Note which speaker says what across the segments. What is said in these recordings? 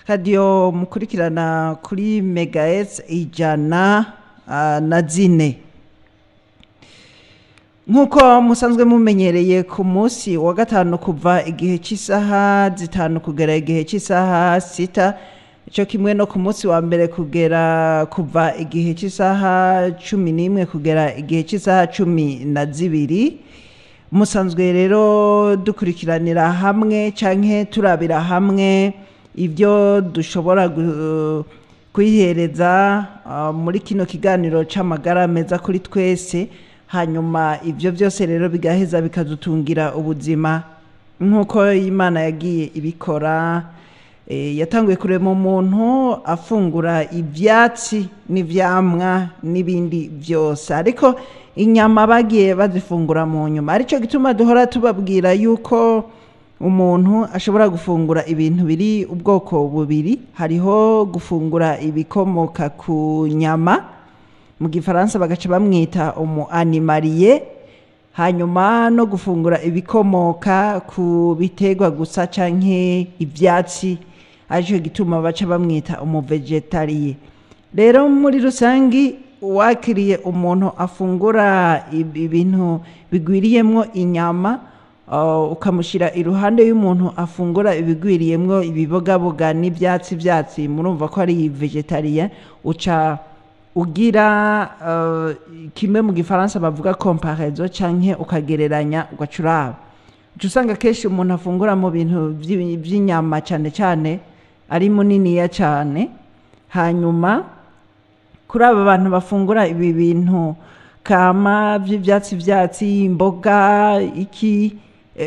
Speaker 1: Radiyo mukurikirana kuri megahertz 104. Nk'uko musanzwe mumenyereye, ku munsi wa gatanu kuva igihe cy'isaha 5 kugera igihe cy'isaha 6, cyo kimwe no ku munsi wa mbere kugera kuva igihe cy'isaha 11 kugera igihe cy'isaha 12, musanzwe rero dukurikiranira hamwe canke turabira hamwe ibyo dushobora kwihereza muri kino kiganiro c'amagara meza kuri twese. Hanyuma ibyo byose rero bigaheza bikadutungira ubuzima nk'uko Imana yagiye ibikora. Yatanguye kurema umuntu afungura ibyatsi n'ivyamwa n'ibindi byose, ariko inyama bagiye bazifungura mu nyuma. Aricyo gituma duhora tubabwira yuko umuntu ashobora gufungura ibintu biri ubwoko bubiri. Hariho gufungura ibikomoka ku nyama, mu gifaransa bagaca bamwita umu animalier, hanyuma no gufungura ibikomoka ku biterwa gusa canke ivyatsi, aricyo gituma baca bamwita umu végétarien. Rero muri rusangi, wakiriye umuntu afungura ibintu bigwiriyemwo inyama, ukamushyira iruhande y'umuntu afungura ibigwiriyemwo ibibogaboga n'ibyatsi byatsi, murumva ko ari végétarien, uca ugira kimwe mu gifaransa bavuga comparaison, canke ukagereranya, ugaca uraba, uca usanga kenshi umuntu afungura mu bintu vy'inyama cane cane ari muniniya cane. Hanyuma kuri aba bantu bafungura ibi bintu kama by'ibyatsi byatsi, imboga, iki,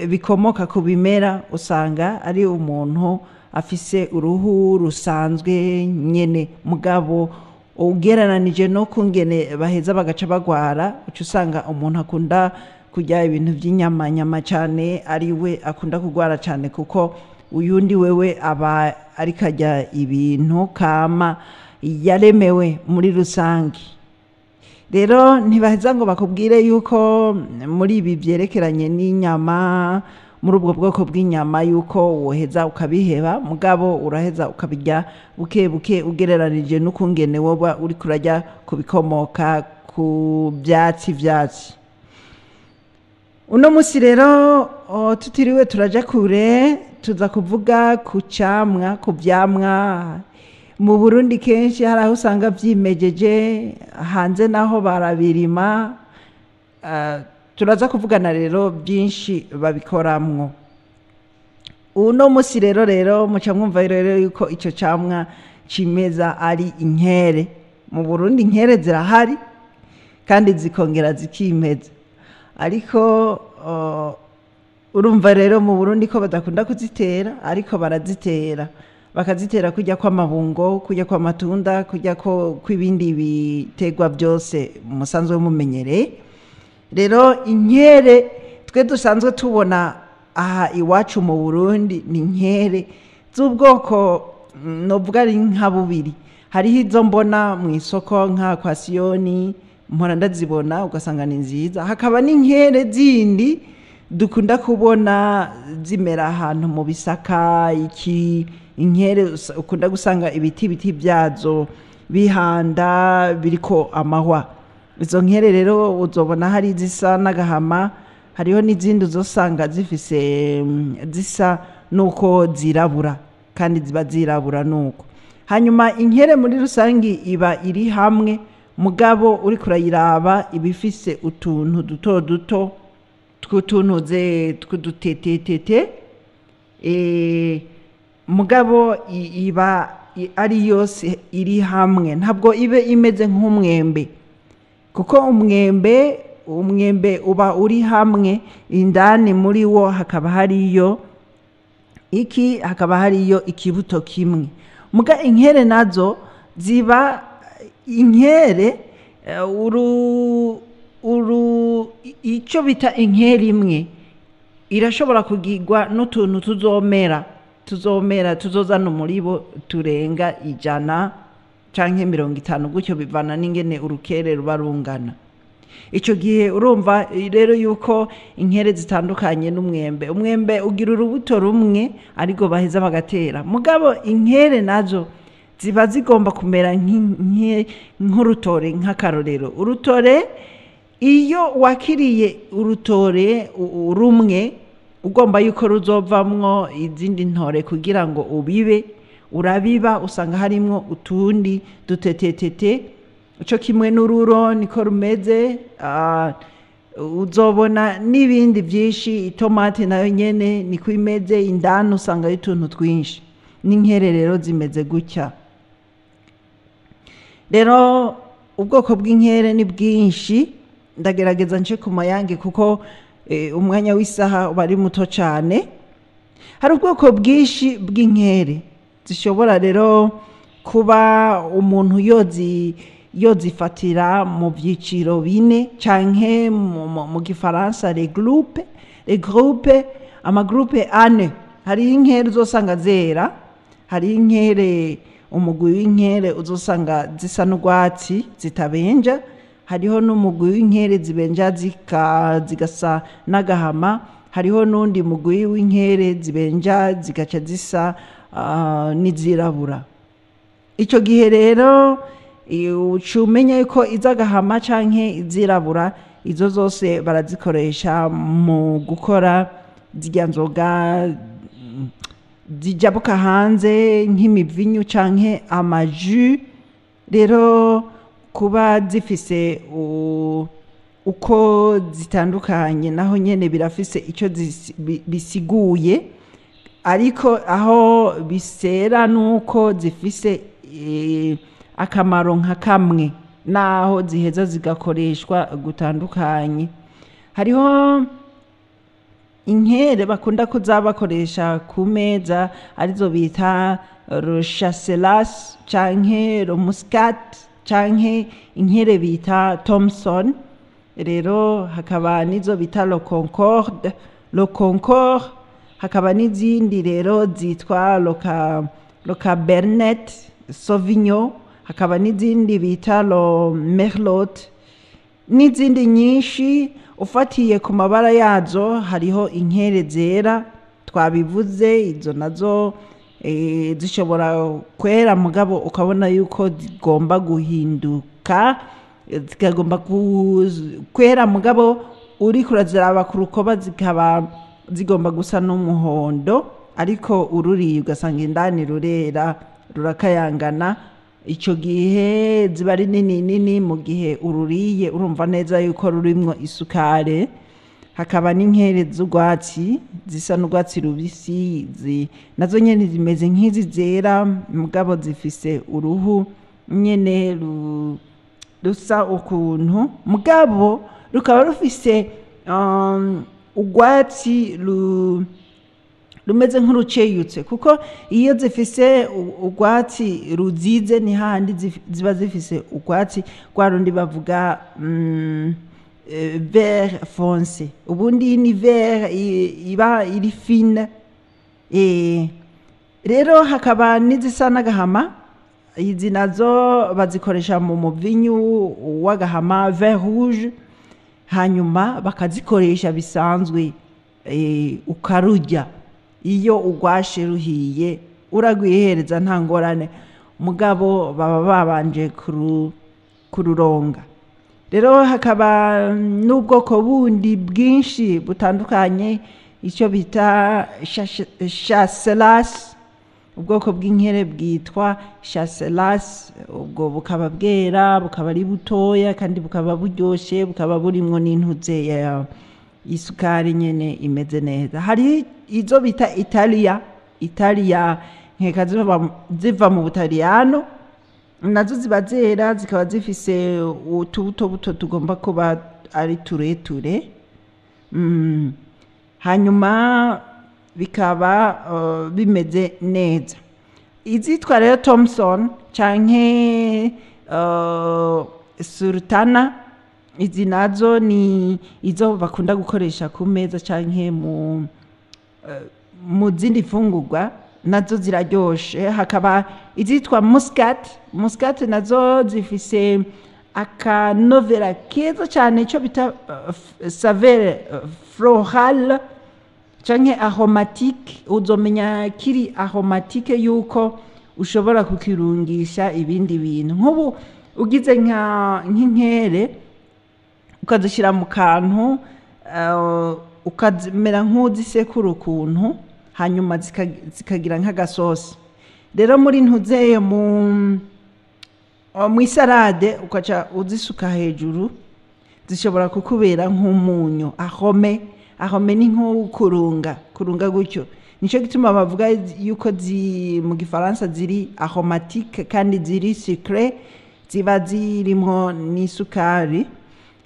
Speaker 1: bikomoka ku bimera, usanga ari umuntu afise uruhu rusanzwe nyene. Mugabo ugereranije no kungene baheza bagaca bagwara, uca usanga umuntu akunda kurya ibintu by'inyama nyama cyane ari we akunda kugwara cyane, kuko uyundi wewe aba ariko arya ibintu kama yaremewe muri rusange. Rero ntibaheza ngo bakubwire yuko muri ibi byerekeranye n'inyama, muri ubwo bwoko bw'inyama, yuko woheza ukabiheba. Mugabo uraheza ukabirya buke buke ugereranije n'ukungene woba uri kurajya ku bikomoka ku byatsi byatsi. Uno munsi rero tutiriwe turaja kure, tuza kuvuga ku camwa, ku vyamwa. Mu Burundi kenshi hari aho usanga vyimejeje, hanze naho barabirima. Turaza kuvugana rero byinshi babikoramwo uno munsi. Rero muca mwumva rero yuko ico camwa cimeza ari inkere. Mu Burundi inkere zirahari kandi zikongera zikimeza, ariko urumva rero mu Burundi ko badakunda kuzitera, ariko barazitera, bakazitera kujya kw'amabungo, kujya kw'amatunda, kujya ko kw'ibindi biterwa byose musanzwe mumenyereye. Rero inkere twe dusanzwe tubona aha iwacu mu Burundi ni inkere z'ubwoko novuga ari nka bubiri. Hariho izo mbona mu isoko nka kwa Siyoni, mpora ndazibona, ugasanga ni nziza. Hakaba n'inkere zindi dukunda kubona zimera ahantu mu bisaka, iki, inkere ukunda gusanga ibiti byazo bihanda biriko amahwa. Izo nkere rero uzobona hari izisa n'agahama, hariho n'izindi uzosanga zifise zisa nuko zirabura, kandi ziba zirabura nuko. Hanyuma inkere muri rusangi iba iri hamwe, mugabo uriko urayiraba iba ifise utuntu duto duto tw'utuntuze tw'udutetetete, mugabo iba ari yose iri hamwe, ntabwo ibe imeze nk'umwembe, kuko umwembe uba uri hamwe, indani muri wo hakaba hariyo iki, hakaba hariyo ikibuto kimwe. Muga inkere nazo ziba inkere uru uru icyo bita inkere imwe irashobora kugirwa n'utuntu tuzomera tuzozana umuribo turenga 100 canke 50 gutyo, bivana n'ingene urukere ruba rungana. Icyo gihe urumva rero yuko inkere zitandukanye n'umwembe. Umwembe ugira urubuto rumwe ariko baheza bagatera, mugabo inkere nazo ziba zigomba kumera nk'urutore. Nk'akarorero, urutore, iyo wakiriye urutore rumwe ugomba yuko ruzovamwo izindi ntore kugira ngo ubibe, urabiba usanga harimwo utundi dutetetete. Cyo kimwe n'ururo niko rumeze. Uzobona n'ibindi byinshi, itomati nayo nyene niko imeze, indani usangayo utuntu twinshi. N'inkere rero zimeze gutya. Rero ubwoko bw'inkere ni bwinshi, ndagerageza nce ku mayange kuko umwanya w'isaha uba ari muto cyane. Hari ubwoko bwinshi bw'inkere zishobora rero kuba umuntu yozifatira mu byiciro bine, canke mu gifaransa les groupes, les groupes, amagroupe ane. Hari inkere uzosanga zera, hari inkere, umugwi w'inkere uzosanga zisa n'urwatsi zitabenja, hariho n'umugwi w'inkere zibenja zigasa n'agahama, hariho n'undi mugwi w'inkere zibenja zigaca zisa n'izirabura. Icyo gihe rero uca umenya yuko iz'agahama canke izirabura, izo zose barazikoresha mu gukora zirya nzoga zijabuka hanze nk'imivinyu canke amajus. Rero kuba zifise uko zitandukanye naho nyene birafise icyo bisiguye, ariko aho bisera nuko zifise akamaro nka kamwe naho ziheza zigakoreshwa gutandukanye. Hariho inkere bakunda kuza bakoresha ku meza, arizo bita Chasselas canke Muscat canke inkere bita Thompson. Rero hakaba n'izo bita Le Concorde, Le Concorde, hakaba n'izindi rero zitwa Le Cabernet Sauvignon, hakaba n'izindi bita Le Merlot n'izindi nyinshi. Ufatiye ku mabara yazo, hariho inkere zera twabivuze, izo nazo zishobora kwera mugabo ukabona yuko zigomba guhinduka, zikagomba kwera mugabo uriko uraziraba ku rukoba zikaba zigomba gusa n'umuhondo, ariko ururiye ugasanga indani rurera rurakayangana. Icyo gihe ziba ari nini nini, mu gihe ururiye urumva neza yuko rurimwo isukari. Hakaba n'inkere z'urwatsi zisa n'urwatsi rubisi, nazo nyene zimeze nk'izi zera mugabo zifise uruhu nyene rusa ukuntu, mugabo rukaba rufise urwatsi rumeze nk'uruceyutse, kuko iyo zifise urwatsi ruzize ni hahandi ziba zifise urwatsi rwa rundi bavuga vert foncé, ubundi ni vert iba iri fine. Rero hakaba n'izisa n'agahama, izi nazo bazikoresha mu muvinyu w'agahama, vin rouge, hanyuma bakazikoresha bisanzwe, ukarurya. Iyo urwashe ruhiye uragwihereza nta ngorane, mugabo baba babanje kururonga. Rero hakaba n'ubwoko bundi bwinshi butandukanye, icyo bita Chasselas, ubwoko bw'inkere bwitwa Chasselas, ubwo bukaba bwera, bukaba ari butoya kandi bukaba buryoshe, bukaba burimwo n'intuze ya isukari nyene imeze neza. Hari izo bita Italia, Italia nkeka ziva mu Butaliyano, nazo ziba zera zikaba zifise utubuto buto tugomba kuba ari tureture. Hanyuma bikaba bimeze neza. Izitwa rero Thompson canke Sultana, izi nazo ni izo bakunda gukoresha ku meza canke mu zindi mfungurwa, nazo ziraryoshe. Hakaba izitwa Muscat, Muscat nazo zifise Akanovera keza cyane, icyo bita saveur florale canke aromatique. Uzomenya kiri aromatique yuko ushobora kukirungisha ibindi bintu. Nk'ubu ugize nk'inkere ukazishyira mu kantu, ukamera nk'uzisekura ukuntu, hanyuma zikagira nk'agasosi. Rero muri ntuzeye mu isalade, ukaca uzisuka hejuru, zishobora kukubera nk'umunyu. Arôme ni nko kurunga, kurunga gutyo. Nicyo gituma bavuga yuko mu gifaransa ziri aromatique kandi ziri sucré, ziba zirimwo n'isukari.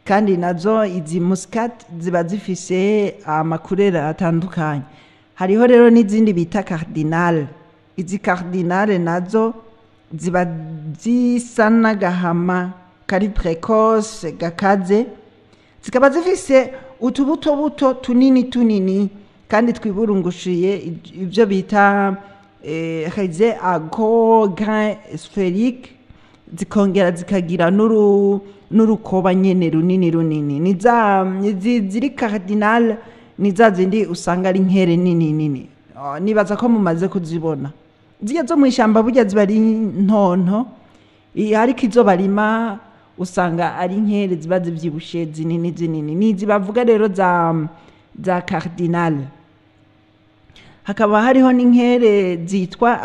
Speaker 1: Kandi nazo izi muscat ziba zifise amakurera atandukanye. Hariho rero n'izindi bita cardinal. Izi cardinal nazo ziba zisa n'agahama kari précoce, gakaze, zikaba zifise utubuto buto tunini tunini kandi twiburungushiye, ibyo bita raisin à gros grain sphérique. Zikongera zikagira n'urukoba nyene runini runini. Ni za ziri cardinal, ni za zindi usanga ari nkere nini nini. Nibaza ko mumaze kuzibona. Zirya zo mw'ishamba burya ziba ari ntonto, ariko izo barima usanga ari inkere ziba zivyibushe, zinini zinini. Nizi bavuga rero za cardinal. Hakaba hariho n'inkere zitwa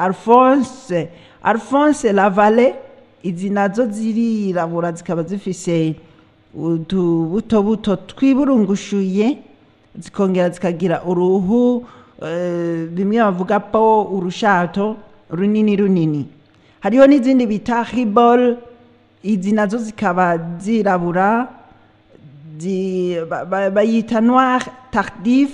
Speaker 1: Alphonse Lavallée. Izi nazo zirirabura, zikaba zifise utubuto buto twiburungushuye, zikongera zikagira uruhu, bimwe bavuga po urushato runini runini. Hariho n'izindi bita Ribol. Izi nazo zikaba zirabura, bayita noir tardif.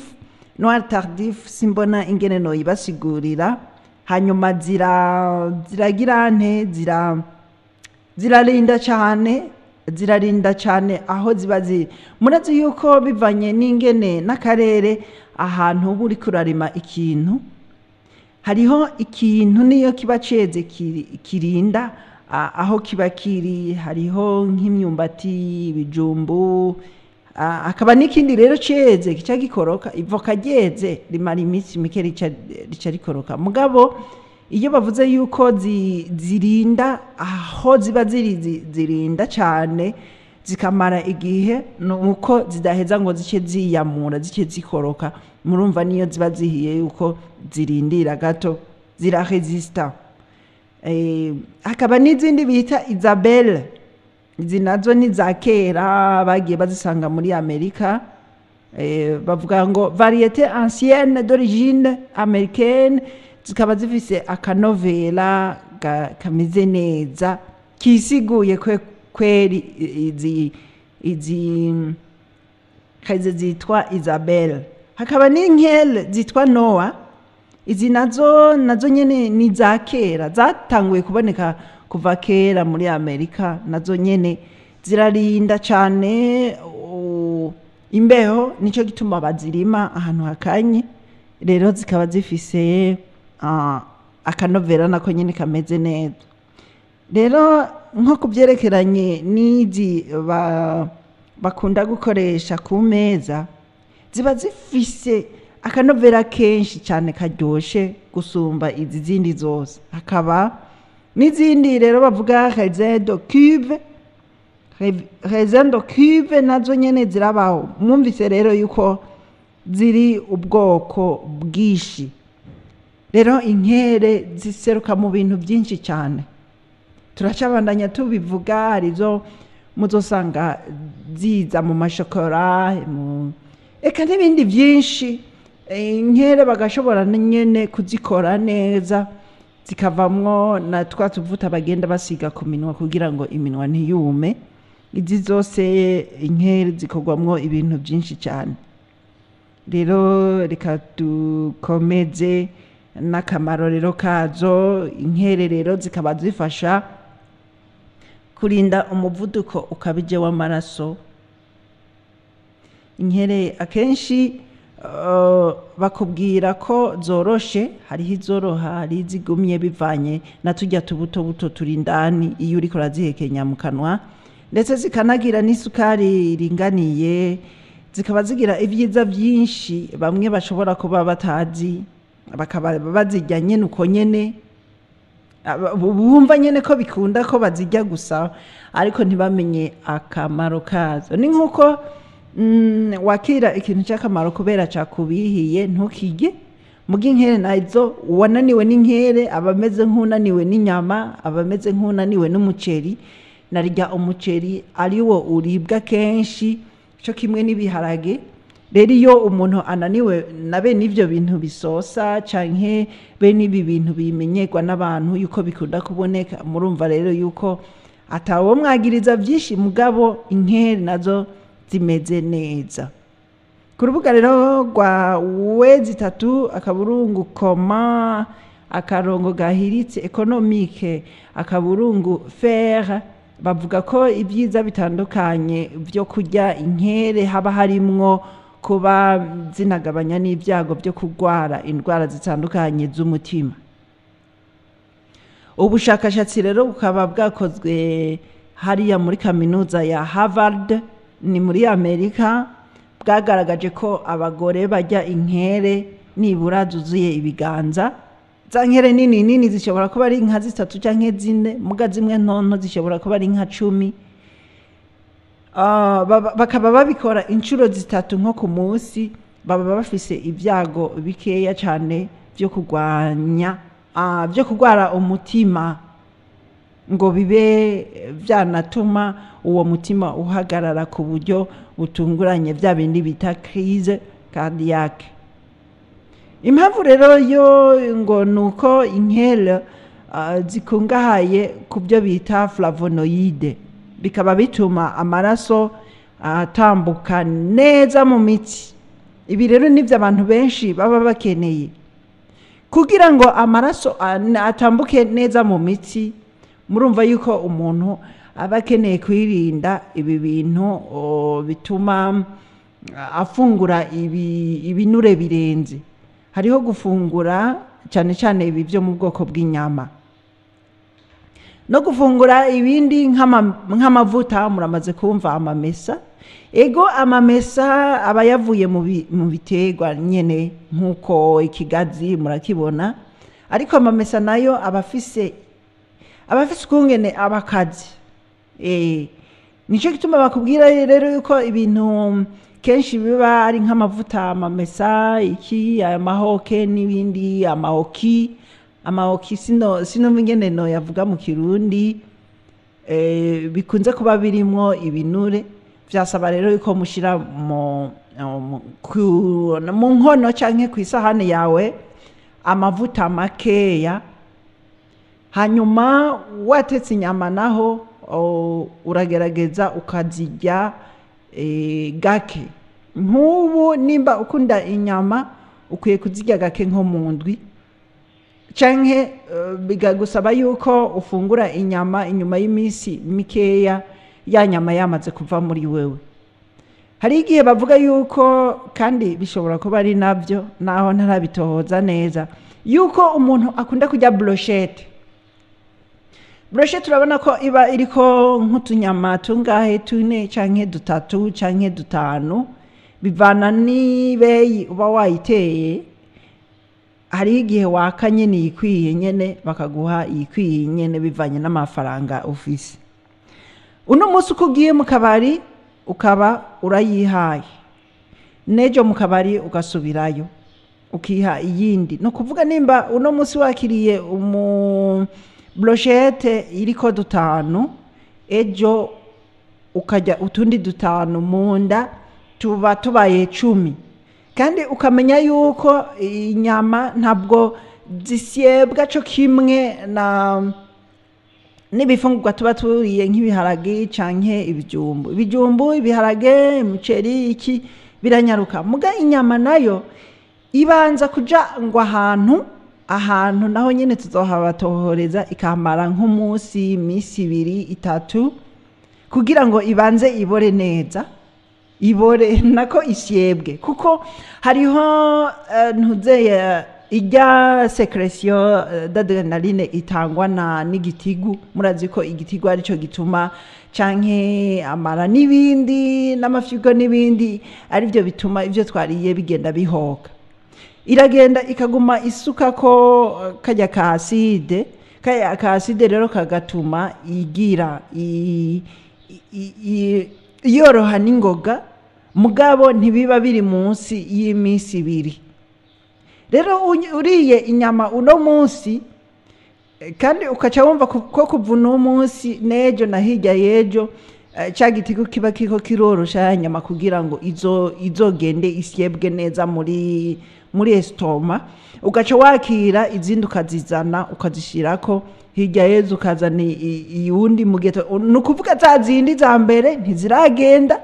Speaker 1: Noir tardif, simbona ingene noyibasigurira. Hanyuma ziragira nte, zirarinda cyane, zirarinda cyane aho ziba ziri. Murazi yuko bivanye n'ingene n'akarere ahantu uba uriko urarima ikintu, hariho ikintu niyo kiba ceze kirinda aho kiba kiri. Hariho nk'imyumbati, ibijumbu, hakaba n'ikindi rero ceze kica gikoroka. Ivoka ryeze rimara iminsi mike rica rikoroka. Mugabo iyo bavuze yuko zirinda aho ziba ziri, zirinda cyane, zikamara igihe, ni uko zidaheza ngo zice ziyamura, zice zikoroka. Murumva niyo ziba zihiye yuko zirindira gato, ziraresista. Hakaba n'izindi bita Isabelle. Izi nazo ni za kera, bagiye bazisanga muri Amerika. Bavuga ngo variété ancienne d'origine américaine, zikaba zifise akanovera kameze neza, kisiguye kweri. Izi kaze zitwa Isabelle. Hakaba n'inkele zitwa Noah. Izi nazo nyene ni za kera, zatanguye kuboneka kuva kera muri Amerika. Nazo nyene zirarinda cyane imbeho, nicyo gituma bazirima ahantu hakanye. Rero zikaba zifise akanovera nako nyene kameze neza. Rero nko ku byerekeranye n'izi bakunda gukoresha ku meza, ziba zifise akanovera kenshi cyane karyoshe gusumba izi zindi zose. Hakaba n'izindi rero bavuga raisin de cuve. Raisin de cuve nazo nyene zirabaho. Mwumvise rero yuko ziri ubwoko bwinshi. Rero inkere ziseruka mu bintu byinshi cyane, turacabandanya tubivuga. Hari izo muzosanga ziza mu mashokora, mu eka n'ibindi byinshi. Inkere bagashobora nyene kuzikora neza, zikavamwo na twa tuvuta bagenda basiga ku minwa kugira ngo iminwa ntiyume. Izi zose inkere zikorwamwo ibintu byinshi cyane. Rero reka dukomeze n'akamaro rero kazo. Inkere rero zikaba zifasha kurinda umuvuduko ukabije w'amaraso. Inkere akenshi bakubwira ko zoroshe. Hariho izoroha, hariho izigumye, bivanye na turya tubuto buto turi indani iyo uriko urazihekenya mu kanwa. Ndetse zikanagira n'isukari iringaniye, zikaba zigira ibyiza byinshi bamwe bashobora kuba batazi, bakaba bazirya nyene uko nyene, bumva nyene ko bikunda ko bazirya gusa, ariko ntibamenye akamaro kazo. Ni nk'uko wakira ikintu cy'akamaro kubera cakubihiye ntukirye. Muga inkere nazo, uwananiwe n'inkere aba ameze nk'unaniwe n'inyama, aba ameze nk'unaniwe n'umuceri. Narya umuceri ariwo uribwa kenshi cyo kimwe n'ibiharage. Rero iyo umuntu ananiwe na bene ivyo bintu bisosa canke bene ibi bintu bimenyerwa n'abantu yuko bikunda kuboneka, murumva rero yuko atawo mwagiriza byinshi. Mugabo inkere nazo zimeze neza. Ku rubuga rero rwa w3.comment/économique.fr, bavuga ko ibyiza bitandukanye byo kurya inkere haba harimwo kuba zinagabanya n'ibyago byo kurwara indwara zitandukanye z'umutima. Ubushakashatsi rero bukaba bwakozwe hariya muri kaminuza ya Harvard, ni muri Amerika, bwagaragaje ko abagore barya inkere nibura zuzuye ibiganza, za nkere nini nini zishobora kuba ari nka zitatu canke zine, muga zimwe ntonto zishobora kuba ari nka 10, bakaba babikora inshuro 3 nko ku munsi, baba bafise ibyago bikeya cyane byo kurwanya byo kurwara umutima, ngo bibe byanatuma uwo mutima uhagarara ku buryo butunguranye, bya bindi bita crise cardiaque. Impamvu rero yo ngo nuko inkere zikungahaye ku byo bita flavonoïde, bikaba bituma amaraso atambuka neza mu mitsi. Ibi rero nivyo abantu benshi baba bakeneye kugira ngo amaraso atambuke neza mu mitsi. Murumva yuko umuntu aba akeneye kwirinda ibi bintu bituma afungura ibinure birenze. Hariho gufungura cyane cyane ibi byo mu bwoko bw'inyama, no gufungura ibindi nk'amavuta. Muramaze kumva amamesa. Ego, amamesa aba yavuye mu biterwa nyene, nk'uko ikigazi murakibona, ariko amamesa nayo aba afise ukungene aba akaze. Nico gituma bakubwira rero yuko ibintu kenshi biba ari nk'amavuta, amamesa, iki, amahoke n'ibindi, amahoki sinumva ingene no yavuga mu Kirundi, bikunze kuba birimwo ibinure. Vyasaba rero yuko mushira mu nkono canke kw'isahani yawe amavuta makeya, hanyuma watetse inyama naho uragerageza ukazirya gake. Nk'ubu nimba ukunda inyama ukwiye kuzirya gake nko mu ndwi, canke bikagusaba yuko ufungura inyama inyuma y'iminsi mikeya ya nyama yamaze kuva muri wewe. Hari igihe bavuga yuko, kandi bishobora kuba ari nabyo naho ntarabitohoza neza, yuko umuntu akunda kurya brochette. Brochette urabona ko iba iriko nk'utunyama tungahe, 4 canke 3 canke 5, bivana n'ibeyi uba wayiteye. Hari igihe waka nyene iyikwiye nyene bakaguha iyikwiye nyene bivanye n'amafaranga ufise. Uno munsi uko ugiye mu kabari ukaba urayihaye, nejo mu kabari ugasubirayo ukiha iyindi. No kuvuga nimba uno munsi wakiriye umu brochette iriko 5, ejo ukajya utundi 5 munda, tuba tubaye 10. Kandi ukamenya yuko inyama ntabwo zisyebwa co kimwe na n'ibifungurwa tuba turiye nk'ibiharage canke ibijumbu. Ibijumbu, ibiharage, umuceri, iki biranyaruka. Muga inyama nayo ibanza kuja ngo ahantu naho nyene tuzohabatohoreza, ikamara nk'umunsi, iminsi 2, 3, kugira ngo ibanze ibore neza, ibore nako isyebwe, kuko hariho ntuzeye Ijya sécrétion d'adrénaline itangwa na n'igitigu. Murazi ko igitigu aricyo gituma, canke amara n'ibindi n'amafyigo n'ibindi, aribyo bituma ibyo twariye bigenda bihoka. Iragenda ikaguma isuka ko kajya ka acide. Kajya ka acide rero kagatuma igira yoroha n'ingoga, mugabo ntibiba biri munsi y'iminsi 2. Rero uriye inyama uno munsi, kandi ukaca wumva ko kuva uno munsi n'ejo na hirya y'ejo, cya gitigu kiba kiriko kirorosha ya nyama kugira ngo izogende isyebwe neza muri estomac, ugaca wakira izindi ukazizana ukazishirako, hirya y'ejo ukazana iyundi mugeto. Ni ukuvuga za zindi za mbere ntiziragenda,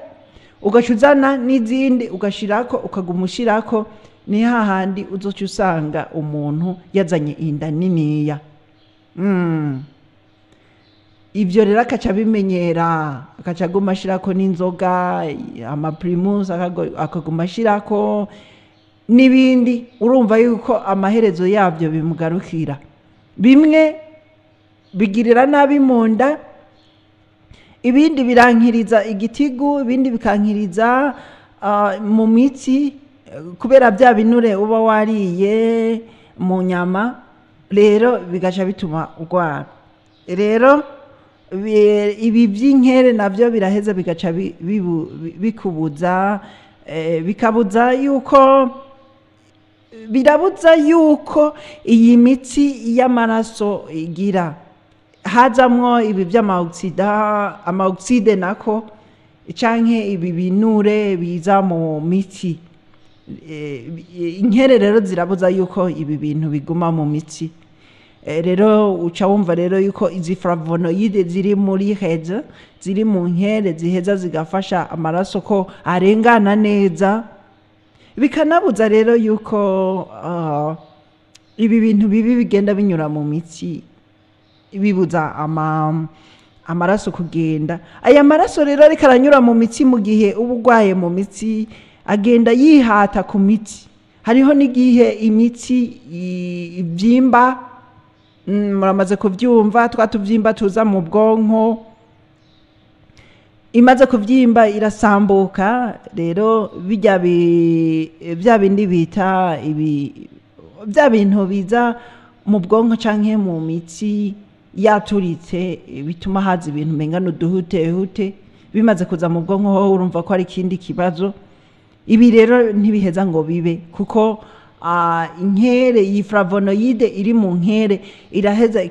Speaker 1: ugaca uzana n'izindi ugashirako, ukaguma ushirako. Ni hahandi uzoca usanga umuntu yazanye inda niniya. Ibyo rero akaca abimenyera, akaca aguma ashirako n'inzoga, amaprimus, akaguma ashirako n'ibindi. Urumva yuko amaherezo yabyo bimugarukira bimwe bigirira nabi mu nda, ibindi birankiriza igitigu, ibindi bikankiriza mu mitsi, kubera bya binure uba wariye mu nyama. Rero bigaca bituma urwara. Rero ibi by'inkere nabyo biraheza bigaca bikubuza, bikabuza yuko, birabuza yuko iyi mitsi y'amaraso igira hazamwo ibi by'amaoxyde, amaoxyde nako, canke ibi binure biza mu mitsi. Inkere rero zirabuza yuko ibi bintu biguma mu mitsi. Rero uca wumva rero yuko izi flavonoïdes ziri muri heza, ziri mu nkere, ziheza zigafasha amaraso ko arengana neza, bikanabuza rero yuko ibi bintu bibi bigenda binyura mu mitsi, bibuza amaraso kugenda. Aya maraso rero ariko aranyura mu mitsi, mu gihe uba urwaye mu mitsi, agenda yihata ku mitsi. Hariho n'igihe imitsi ibyimba. Muramaze kubyumva, twa tubyimba tuza mu bwonko. Imaze kubyimba irasambuka. Rero bijya bya bindi bita ibi, bya bintu biza mu bwonko canke mu mitsi yaturitse, bituma haza ibintu umenga n'uduhutehute. Bimaze kuza mu bwonko ho, urumva ko ari ikindi kibazo. Ibi rero ntibiheza ngo bibe, kuko inkere, iyi flavonoïde iri mu nkere, iraheza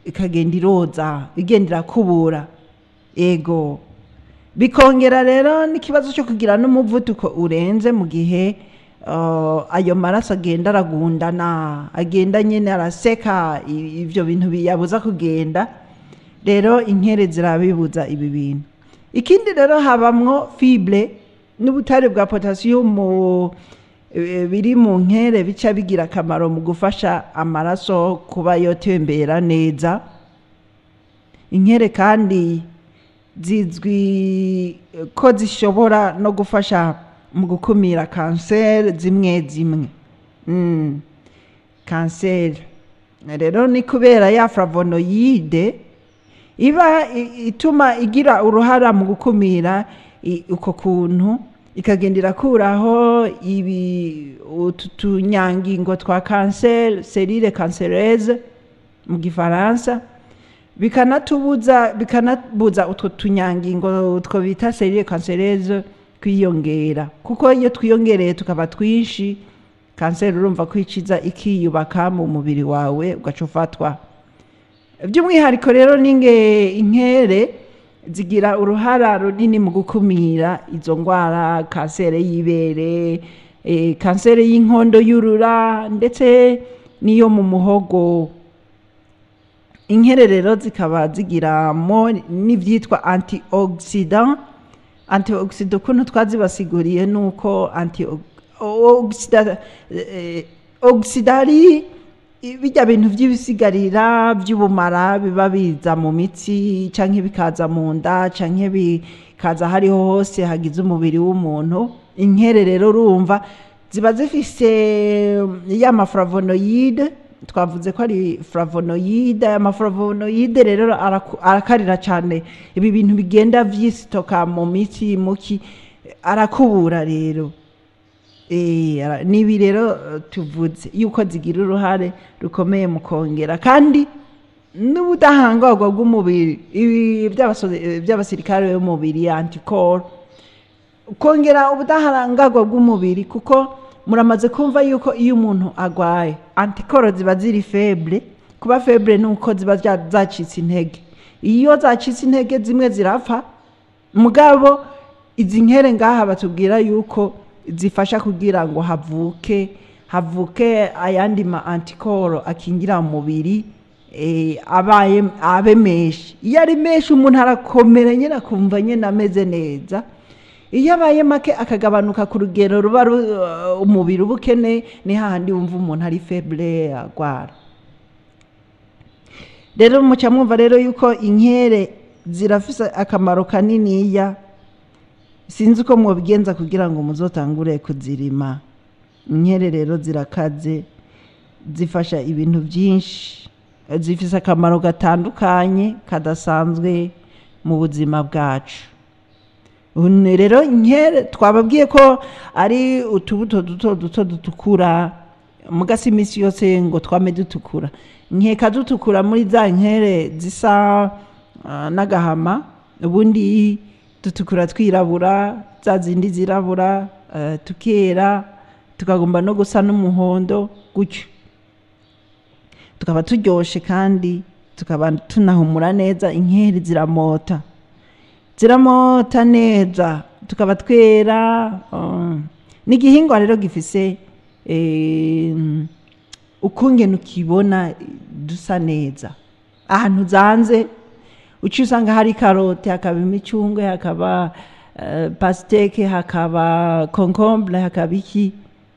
Speaker 1: ikagenda iroza, igenda irakubura. Ego, bikongera rero n'ikibazo cyo kugira n'umuvuduko urenze mu gihe ayo maraso agenda aragundana, agenda nyine araseka ivyo bintu biyabuza kugenda. Rero inkere zirabibuza ibi bintu. Ikindi rero, habamwo fibre n'ubutare bwa potassium biri mu nkere, bica bigira akamaro mu gufasha amaraso kuba yotembera neza. Inkere kandi zizwi ko zishobora no gufasha mu gukumira kanseri zimwe zimwe. Kanseri rero ni kubera ya flavonoïde iba ituma igira uruhara mu gukumira uko kuntu, ikagenda irakuraho ibi, utu tunyangingo twa kanseri, cellules cancéreuses mu Gifaransa, bikanatubuza, bikanabuza utwo tunyangingo two bita cellules cancéreuses kwiyongera, kuko iyo twiyongereye tukaba twinshi, kanseri urumva ko iciza ikiyubaka mu mubiri wawe, ugaca ufatwa. By'umwihariko rero ninge inkere zigira uruhara runini mu gukumira izo ndwara: kanseri y'ibere, kanseri y'inkondo y'urura, ndetse n'iyo mu muhogo. Inkere rero zikaba zigiramo n'ibyitwa antioxydants. Antioxydants, ukuntu twazibasiguriye, ni uko antioxydants ari bijya bintu by'ibisigarira by'ubumara biba biza mu mitsi, canke bikaza mu nda, canke bikaza hariho hose hagize umubiri w'umuntu. Inkere rero urumva Ziba zifise ya maflavonoïde, twavuze ko ari flavonoïde. Aya maflavonoïde rero arakarira cyane ibi bintu bigenda vyisitoka mu mitsi muki, arakubura rero. Nibi rero tuvuze yuko zigira uruhare rukomeye mu kongera kandi n'ubudahangarwa bw'umubiri, ibi by'abasirikare b'umubiri, anticorps, kongera ubudahangarwa bw'umubiri, kuko muramaze kumva yuko iyo umuntu agwaye anticorps ziba ziri faible. Kuba faible ni uko ziba zacitse intege. Iyo zacitse intege zimwe zirapfa. Mugabo izi nkere ngaha batubwira yuko zifasha kugira ngo havuke ayandi ma anticorps akingira umubiri, abaye abe menshi. Iyo ari menshi umuntu arakomera nyine, akumva nyine ameze neza. Iyo abaye make akagabanuka ku rugero ruba umubiri uba ukeneye, ni hahandi wumva umuntu ari faible, agwara. Rero muca mwumva rero yuko inkere zirafise akamaro kaniniya. Sinzi uko mwobigenza kugira ngo muzotangure kuzirima. Inkere rero zirakaze, zifasha ibintu byinshi, zifise akamaro gatandukanye kadasanzwe mu buzima bwacu. Ubu rero inkere twababwiye ko ari utubuto duto duto dutukura, mugasi iminsi yose ngo twame dutukura. Nkeka dutukura muri za nkere zisa n'agahama, ubundi dutukura twirabura, za zindi zirabura, tukera tukagomba no gusa n'umuhondo gutyo, tukaba turyoshe kandi tukaba tunahumura neza. Inkeri ziramota, ziramota neza, tukaba twera. Ni igihingwa rero gifise ukungene ukibona dusa neza. Ahantu zanze uciye usanga hari karoti, hakaba imicungwe, hakaba pastèque, hakaba concombre, hakaba iki,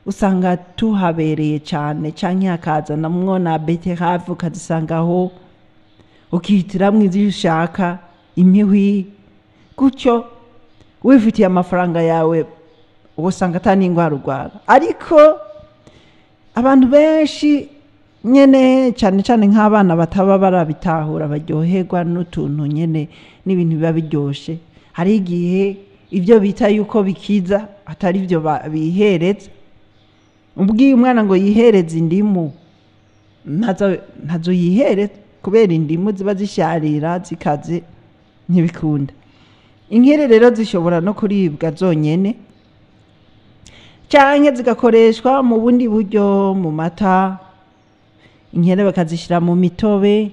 Speaker 1: usanga tuhabereye cyane, canke hakazanamwo na betterave, ukazisangaho, ukihitiramwo ivyo ushaka, imihwi gutyo. Wifitiye amafaranga yawe usanga ata n'ingwara urwara. Ariko abantu benshi nyene, cyane cyane nk'abana bataba barabitahura, baryoherwa n'utuntu nyene n'ibintu biba biryoshe, hari igihe ibyo bita yuko bikiza atari byo bihereza. Ubwiye umwana ngo yihereze indimu, ntazo yihereza, kubera indimu ziba zisharira zikaze, ntibikunda. Inkere rero zishobora no kuribwa zonyene, canke zigakoreshwa mu bundi buryo, mu mata, inkere bakazishyira mu mitobe,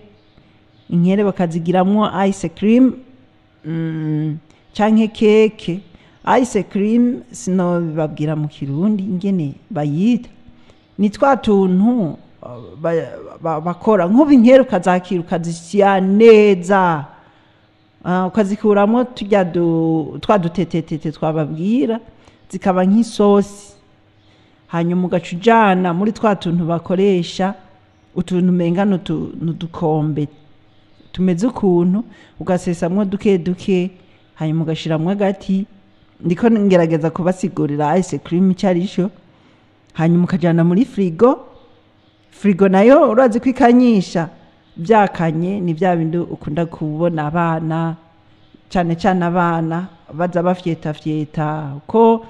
Speaker 1: inkere bakazigiramwo ice cream, canke keke. Ice cream sinobibabwira mu Kirundi ingene bayita, ni twa tuntu bakora nk'ubu inkere ukazakira, ukazisya neza, ukazikuramwo turya twa dutetetete twababwira, zikaba nk'isosi, hanyuma ugaca ujana muri twa tuntu bakoresha, utuntu umenga n'udukombe tumeze ukuntu, ugasesamwo duke duke, hanyuma ugashiramwo agati. Ndiko ngerageza kubasigurira ice cream icyo ari cyo. Hanyuma ukajana muri frigo. Frigo nayo urazi ko ikanyisha byakanye, ni bya bindi ukunda kubona abana, cyane cyane abana baza bafyeta fyeta, uko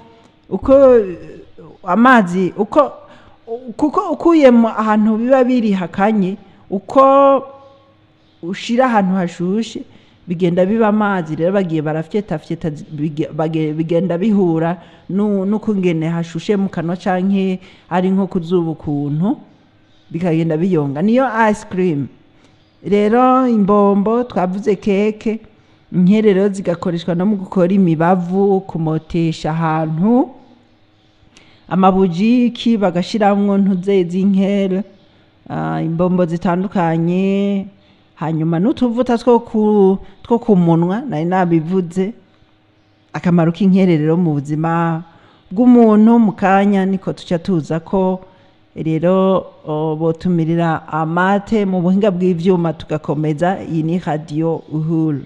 Speaker 1: amazi uko, kuko ukuye mu ahantu biba biri hakanye, uko ushira ahantu hashushe bigenda biba amazi. Rero bagiye barafyeta fyeta, bigenda bihura n'ukungene hashushe mu kanwa canke ari nko kuzuba ukuntu, bikagenda biyonga. Niyo ice cream rero. Imbombo twavuze, keke. Inkere rero zigakoreshwa no mu gukora imibavu, kumotesha ahantu, amabujiki bagashiramwo ntuze z'inkere, imbombo zitandukanye, hanyuma n'utuvuta two ku munwa nari nabivuze. Akamaro k'inkere rero mu buzima bw'umuntu, mu kanya niko tuca tuza ko rero botumirira amate mu buhinga bw'ivyuma, tugakomeza. Iyi ni Radio Uhuru.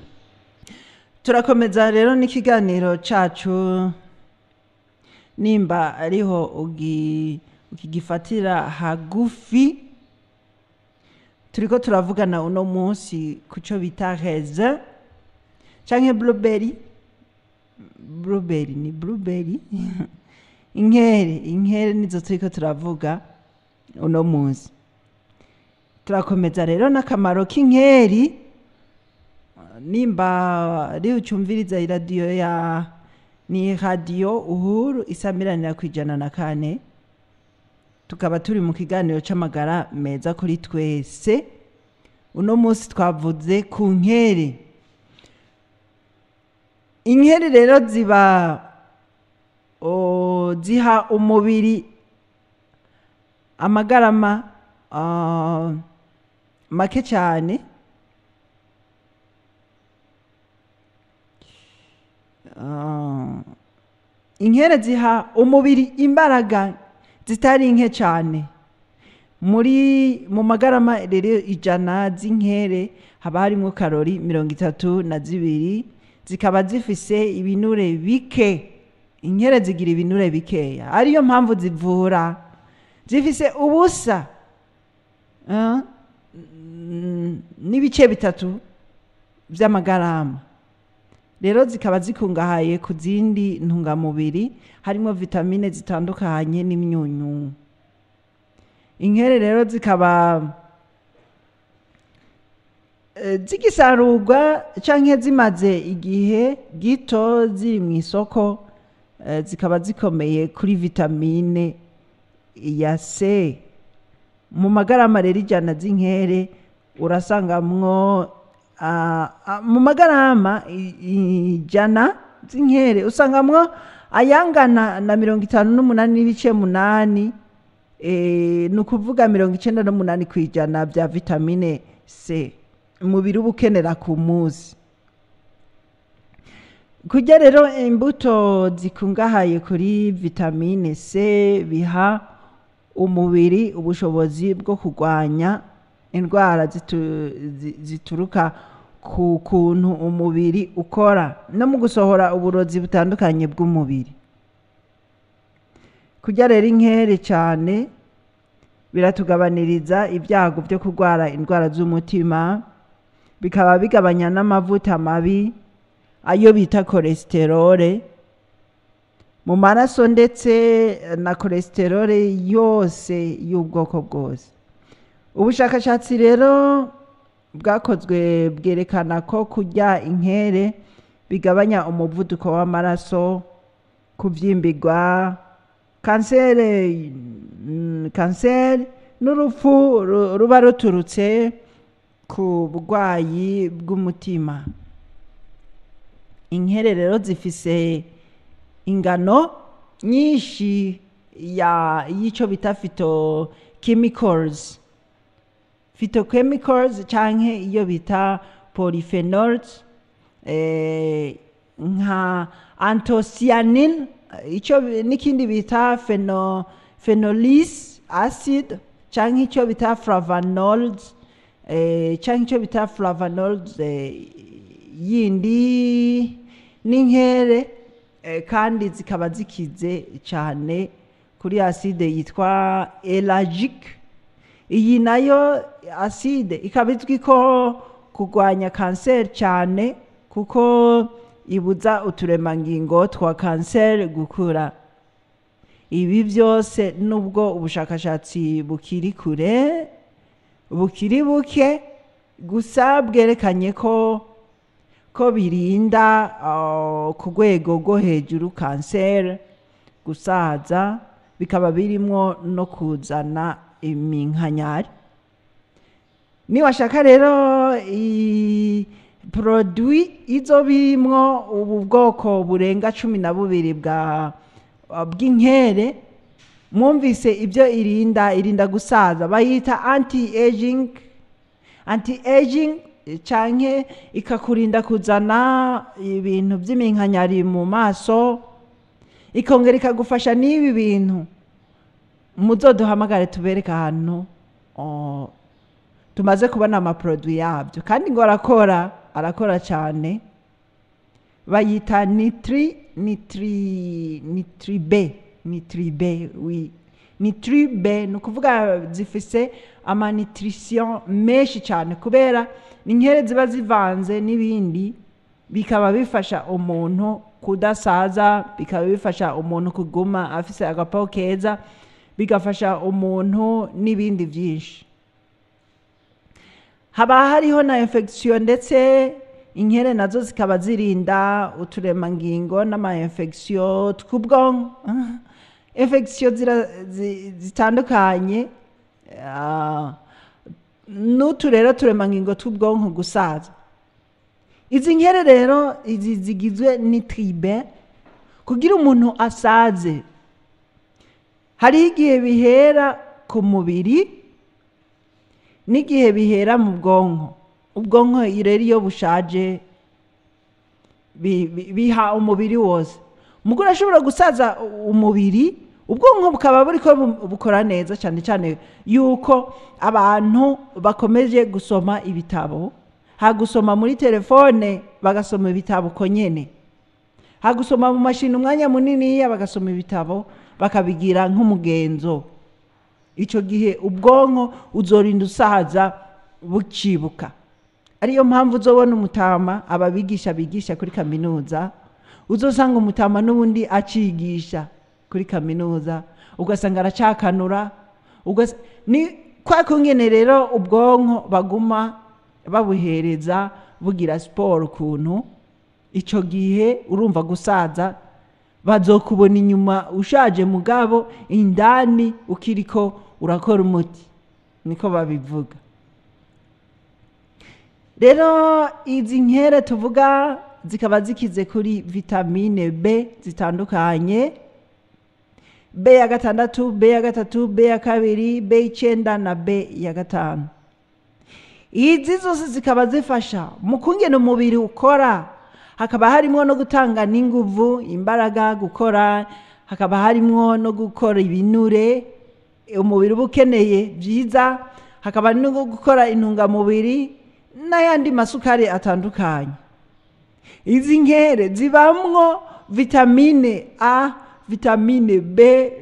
Speaker 1: Turakomeza rero n'ikiganiro cacu. Nimba ariho ukigifatira hagufi, turiko turavugana uno munsi kuco bita raisin canke blueberry. Blueberry ni blueberry, inkere. Inkere nizo turiko turavuga uno munsi. Turakomeza rero n'akamaro k'inkeri. Nimba ari ucumviriza iradiyo ya ni Radiyo Uhuru isamiranira ku 104, tukaba turi mu kiganiro c'amagara meza kuri twese. Uno munsi twavuze ku nkeri. Inkeri rero ziba ziha umubiri amagarama make cyane. Inkere ziha umubiri imbaraga zitari nke cyane. Muri mu magarama rero 100 z'inkere haba harimo karori 32, zikaba zifise ibinure bike. Inkere zigira ibinure bikeya, ariyo mpamvu zivura. Zifise ubusa n'ibice 3 by'amagarama. Rero zikaba zikungahaye ku zindi ntungamubiri, harimo vitamine zitandukanye n'imyunyu. Inkere rero zikaba zigisarurwa canke zimaze igihe gito ziri mu isoko, zikaba zikomeye kuri vitamine ya C. Mu magarama rero 100 z'inkere urasangamwo mu magarama 100 z'inkere usangamwo ayangana na 58.8, ni ukuvuga 98% bya vitamine C umubiri uba ukenera ku munsi. Kurya rero imbuto zikungahaye kuri vitamine C biha umubiri ubushobozi bwo kurwanya indwara zituruka ku kuntu umubiri ukora no mu gusohora uburozi butandukanye bw'umubiri. Kurya rero inkere cyane biratugabaniriza ibyago byo kurwara indwara z'umutima, bikaba bigabanya n'amavuta mabi ayo bita cholesterol mu maraso, ndetse na cholesterol yose y'ubwoko bwose. Ubushakashatsi rero bwakozwe bwerekana ko kurya inkere bigabanya umuvuduko w'amaraso, kubyimbirwa, kanseri n'urupfu ruba ruturutse ku burwayi bw'umutima. Inkere rero zifise ingano nyinshi y'icyo bita phytochemicals. Phytochemicals canke iyo bita polyphenols, nka anthocyanin, icyo n'ikindi bita phenolis acid, canke icyo bita flavonols, canke icyo bita flavonols yindi n'inkere, kandi zikaba zikize cyane kuri acide yitwa ellagic. Iyi nayo acide ikaba izwi ko kurwanya kanseri cyane, kuko ibuza uturemangingo twa kanseri gukura. Ibi byose nubwo ubushakashatsi bukiri kure, bukiri buke, gusa bwerekanye ko birinda ku rwego rwo hejuru kanseri, gusaza, bikaba birimwo no kuzana iminkanyari. Niwashaka rero produit izo birimwo ubu bwoko burenga 12 bw'inkere, mwumvise ibyo irinda. Irinda gusaza, bayita anti-aging canke ikakurinda kuzana ibintu by'iminkanyari mu maso, ikongera ikagufasha n'ibi bintu. Muzoduhamagare tubereke ahantu tumaze kubona amaproduit yabyo, kandi ngo arakora cyane. Bayita nitri B. Ni tribe, oui, ni tribe. Ni ukuvuga zifise amanutrition menshi cyane, kubera ni inkere ziba zivanze n'ibindi, bikaba bifasha umuntu kudasaza, bikaba bifasha umuntu kuguma afise agapaho keza, bigafasha umuntu n'ibindi byinshi. Haba hariho na infection, ndetse inkere nazo zikaba zirinda uturemangingo n'ama infection tw'ubwonko, infection zitandukanye, n'utu rero turemangingo tw'ubwonko gusaza. Izi nkere rero, izi zigizwe n'itribe, kugira umuntu asaze hariho igihe bihera ku mubiri n'igihe bihera mu bwonko. Ubwonko rero iyo bushaje biha umubiri wose. Umugore ashobora gusaza umubiri, ubwonko bukaba buriko bukora neza, cyane cyane yuko abantu bakomeje gusoma ibitabo, ha gusoma muri telefone bagasoma ibitabo uko nyene, ha gusoma mu mashini umwanya muniniya bagasoma ibitabo, bakabigira nk'umugenzo. Icyo gihe ubwonko uzorinda usaza bucibuka. Ariyo mpamvu uzobona umutama, ababigisha bigisha kuri kaminuza, uzosanga umutama n'ubundi acigisha kuri kaminuza, ugasanga aracakanura. Ni kwa kungene rero ubwonko baguma babuhereza bugira siporo ukuntu. Icyo gihe urumva gusaza bazokubona inyuma ushaje, mugabo indani ukiriko urakora umuti, niko babivuga. Rero izi nkere tuvuga zikaba zikize kuri vitamine B zitandukanye: B ya 6, B ya 3, B ya 2, B9 na B ya 5. Izi zose zikaba zifasha mu kungena umubiri ukora, hakaba harimo no gutanga n'inguvu, imbaraga gukora, hakaba harimo no gukora ibinure umubiri uba ukeneye byiza, hakaba no gukora intungamubiri n'ayandi masukari atandukanye. Izi nkere zibamwo vitamine A, vitamine B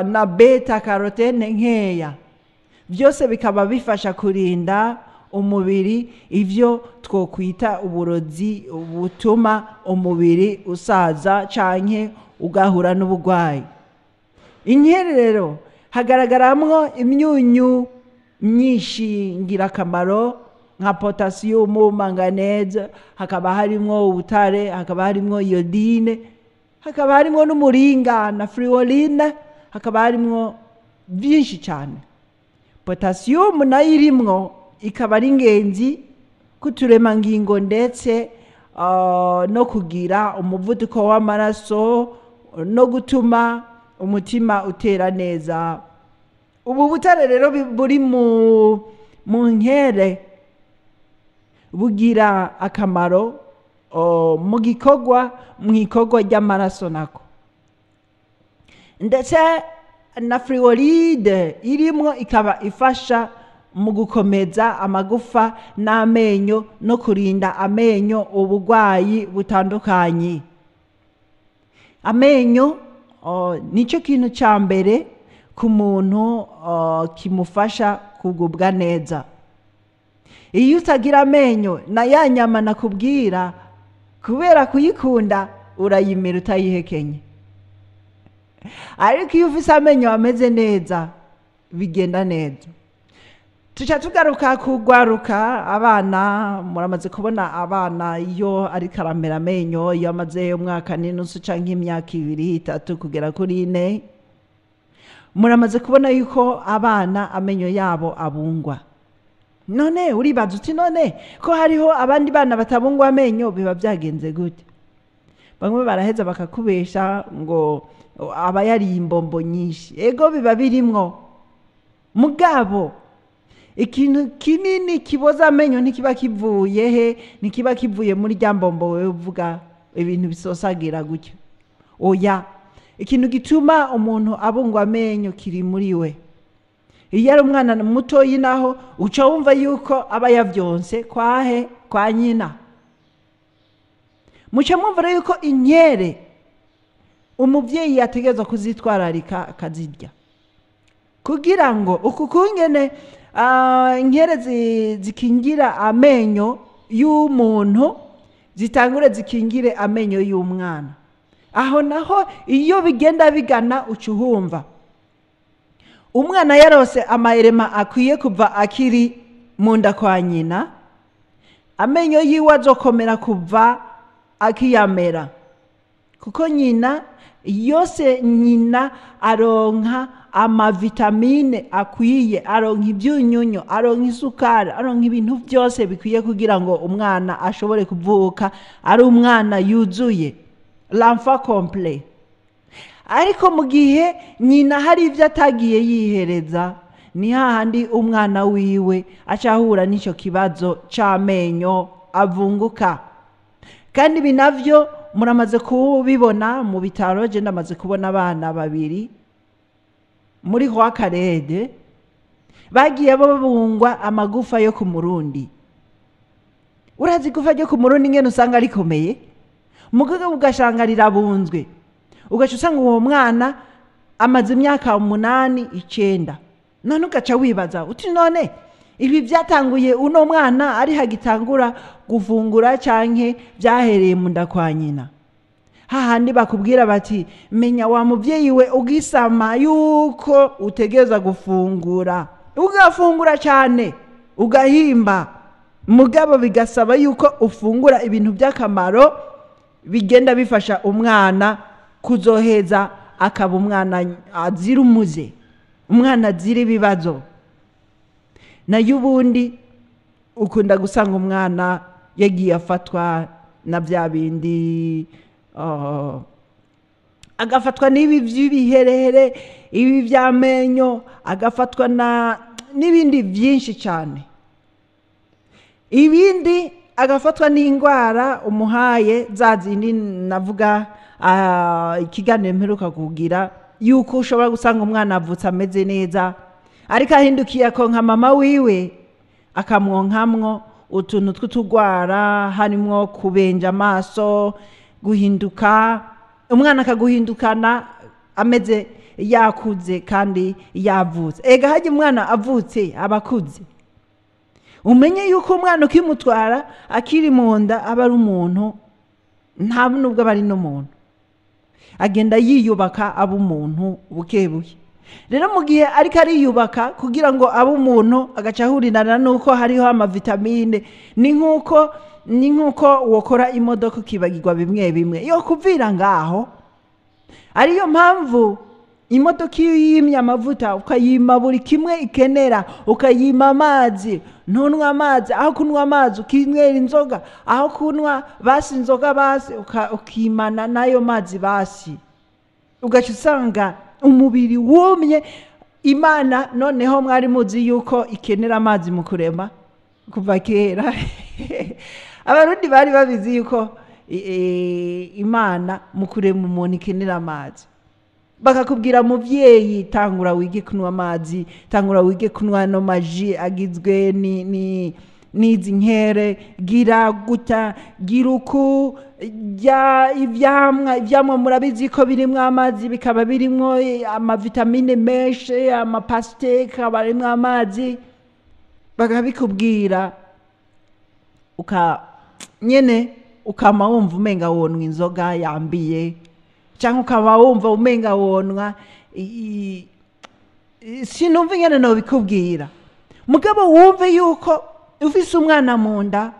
Speaker 1: na beta carotene nkeya, byose bikaba bifasha kurinda umubiri ivyo twokwita uburozi butuma umubiri usaza canke ugahura n'ubugwayi. Inkere rero hagaragaramwo imyunyu myinshi ngirakamaro nka potasiyumu, manganese, hakaba harimwo ubutare, hakaba harimwo iodine, hakaba harimwo n'umuringa na fluorine, hakaba harimwo byinshi cyane. Potasiyumu nayo irimwo ikaba ari ingenzi k'uturemangingo, ndetse no kugira umuvuduko w'amaraso no gutuma umutima utera neza. Ubu butare rero buri mu nkere bugira akamaro mu ikorwa ry'amaraso nako, ndetse na fluoride irimwo ikaba ifasha mu gukomeza amagufa n'amenyo no kurinda amenyo ubugwayi butandukanye. Amenyo nicyo kintu cya mbere ku muntu kimufasha kugubwa neza. Iyo utagira amenyo, na ya nyama nakubwira, kubera kuyikunda urayimira utayihekenye. Ariko iyo ufise amenyo ameze neza bigenda neza. Tuca tugaruka kugwaruka abana. Muramaze kubona abana iyo ariko aramera amenyo, iyo amaze umwaka n'inusu canke imyaka 2, 3 kugera kuri 4, muramaze kubona yuko abana amenyo yabo abungwa. None uribaza uti: "None ko hariho abandi bana batabungwa amenyo, biba byagenze gute?" Bamwe baraheza bakakubesha ngo aba yariye imbombo nyinshi. Ego, biba birimwo, mugabo ikintu kinini kiboza amenyo ntikiba kivuye he, ntikiba kivuye muri rya mbombo wewe uvuga, ibintu bisosagira gutyo. Oya, ikintu gituma umuntu abungwa amenyo kiri muri we. Iyo ari umwana mutoyi naho uca wumva yuko aba yavyonse kwahe, kwa nyina. Muca mwumva rero yuko inkere Umubyeyi yategerezwa kuzitwararika akazirya kugira ngo uku kungene inkere zikingira amenyo y'umuntu, zitangure zikingire amenyo y'umwana. Aho naho iyo bigenda bigana, uca uhumva umwana yarose amayerema akwiye kuva akiri mu nda kwa nyina, amenyo yiwe azokomera kuva akiyamera, kuko nyina yose, nyina aronka amavitamine akwiye, aronka ibyunyunyu, aronka isukari, aronka ibintu byose bikwiye kugira ngo umwana ashobore kuvuka ari umwana yuzuye, l'enfant complet. Ariko mu gihe nyina hari ibyo atagiye yihereza, ni hahandi umwana wiwe aca ahura n'icyo kibazo cy'amenyo avunguka. Kandi ibi navyo muramaze kubibona mu bitaro. Je ndamaze kubona abana babiri muri Roi Karede bagiye babungwa amagufa yo ku murundi. Urazi igufa ryo ku murundi ingene usanga rikomeye, mugabo ugasanga rirabunzwe, ugaca usanga uwo mwana amaze imyaka 8, 9. None ugaca wibaza uti: "None ibi byatanguye uno mwana ari hagitangura gufungura, canke byahereye mu nda kwa nyina?" Hahandi bakubwira bati: "Menya wa muvyeyi we, ugisama yuko utegereza gufungura, ugafungura cyane, ugahimba." Mugabo bigasaba yuko ufungura ibintu by'akamaro bigenda bifasha umwana kuzoheza akaba umwana azira umuze, umwana azira ibibazo. Nayo ubundi ukunda gusanga umwana yagiye afatwa na bya bindi, agafatwa n'ibi by'ibiherehere, ibi by'amenyo, agafatwa na n'ibindi byinshi cyane, ibindi agafatwa n'indwara umuhaye za zindi navuga. Ikiganiro mperuka kugira yuko ushobora gusanga umwana avutse ameze neza, ariko ahindukiye akonka mama wiwe, akamwonkamwo utuntu tw'utugwara, harimwo kubenja amaso, guhinduka, umwana akaguhindukana ameze yakuze kandi yavutse. Ega hajya umwana avutse aba akuze. Umenye yuko umwana ukimutwara akiri mu nda aba ari umuntu, nta nubwo aba ari n'umuntu, agenda yiyubaka aba umuntu buke buke. Rero mu gihe ariko ariyubaka kugira ngo abe umuntu, agaca ahurirana n'uko hariho amavitamine, ni nk'uko wokora imodoka ukibagirwa bimwe bimwe yo kuvira ngaho. Ariyo mpamvu imodoka iyo uyimye amavuta, ukayima buri kimwe ikenera, ukayima amazi, ntunywe amazi, aho kunywa amazi ukinywera inzoga, aho kunywa basi inzoga basi ukimana n'ayo mazi basi, ugaca usanga umubiri wumye. Imana noneho mwari muzi yuko ikenera amazi mu kurema? Kuva kera Abarundi bari babizi yuko Imana mu kurema umuntu ikenera amazi. Bakakubwira: "Muvyeyi, tangura wige kunywa amazi, tangura wige kunywa no maji agizwe ni ni n'izi nkere, gira guta, gira uku, rya ivyamwa." Ivyamwa murabizi ko birimwo amazi, bikaba birimwo amavitamine menshi, amapastèque aba arimwo amazi. Bakabikubwira, uka nyene ukama wumva umenga wonwa inzoga yambiye, cyangwa ukaba wumva umenga wonwa sinumva ingene nobikubwira. Mugabo wumve yuko ufise umwana mu nda,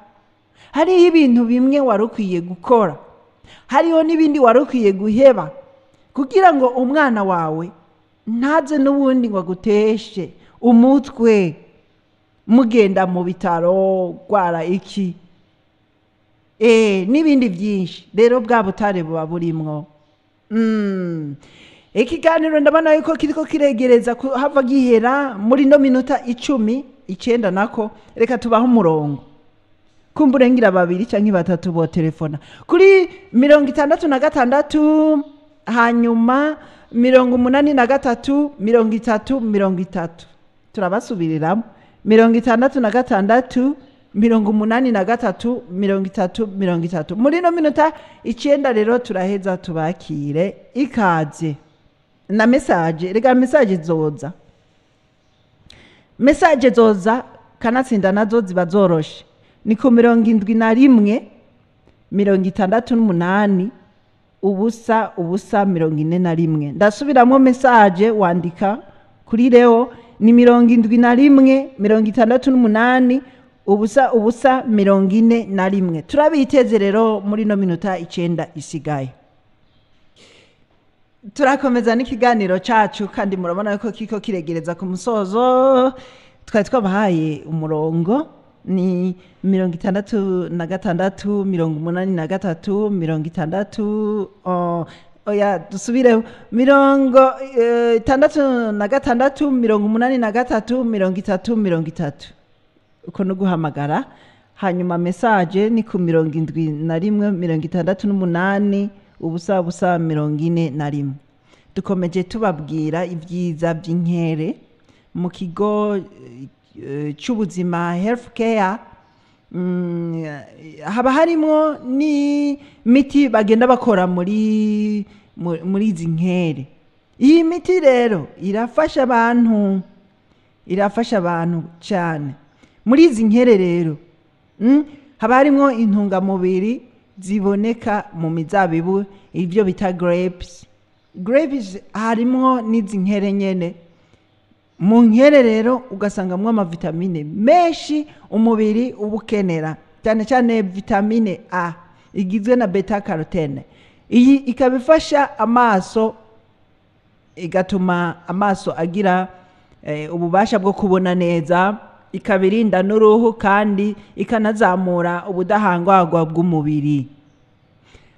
Speaker 1: hariho ibintu bimwe wari ukwiye gukora, hariho n'ibindi wari ukwiye guheba, kugira ngo umwana wawe ntaze n'ubundi ngo aguteshe umutwe mugenda mu bitaro gwara iki n'ibindi byinshi. Rero bwa butare buba burimwo. Ikiganiro ndabona yuko kiriko kiregereza hava gihera muri no minota 10, 9 nako. Reka tubaho umurongo, kumburengira babiri canke batatu bo telefona kuri 66, hanyuma 83, 30, 30. Turabasubiriramo: 66. 83 30 30. Muri ino minota 9 rero turaheza tubakire. Ikaze na message, rega message zoza, message zoza kanatsinda nazo ziba zoroshe. Ni ku 71 68 0 0 41. Ndasubiramo message wandika kuri Leo ni 71 68 0 0 41. Turabiteze rero muri no minota 9 isigaye. Turakomeza n'ikiganiro cacu kandi murabona ko kiko kiregereza ku musozo. Twari twabahaye umurongo ni 66 83 60, oya dusubire, 66 83 30 30, uko no guhamagara. Hanyuma message ni ku 71 68 0 0 41. Dukomeje tubabwira ibyiza by'inkere mu kigo cy'ubuzima health care. Haba harimo n'imiti bagenda bakora muri izi nkere. Iyi miti rero irafasha abantu, irafasha abantu cyane. Muri izi nkere rero haba harimo intungamubiri ziboneka mu mizabibu, ibyo bita grapes. Grapes harimo n'izi nkere nyene. Mu nkere rero ugasangamwo amavitamine menshi umubiri ubukenera, cyane cyane vitamine A igizwe na beta carotene. Iyi ikaba ifasha amaso, igatuma amaso agira ububasha bwo kubona neza, ikabirinda n'uruhu kandi ikanazamura ubudahangarwa bw'umubiri.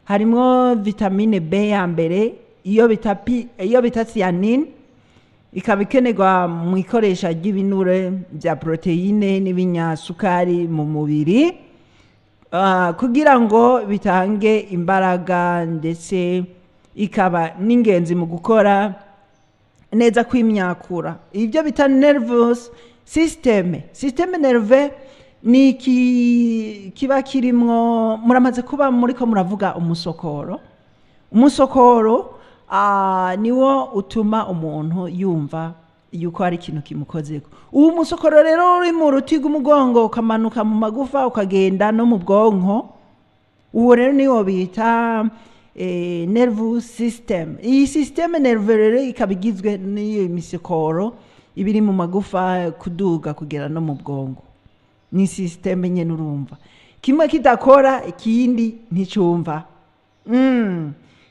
Speaker 1: Harimo vitamine B ya mbere, iyo bita P, iyo bita cyanine, ikaba ikenerwa mu ikoresha ry'ibinure bya proteine n'ibinyasukari mu mubiri, kugira ngo bitange imbaraga, ndetse ikaba n'ingenzi mu gukora neza kw'imyakura, ibyo bita nervous system. Systeme nerve ni kiba kirimwo, muramaze kuba muriko muravuga umusokoro. Umusokoro niwo utuma umuntu yumva yuko hari ikintu kimukozeko. Uwo musokoro rero uri mu ruti rw'umugongo ukamanuka mu magufa ukagenda no mu bwonko, uwo rero niwo bita nervous system. Iyi systeme nerve rero ikaba igizwe n'iyo misokoro ibiri mu magufa kuduga kugera no mu bwonko. Ni systeme nyene urumva kimwe kidakora ikindi nticumva.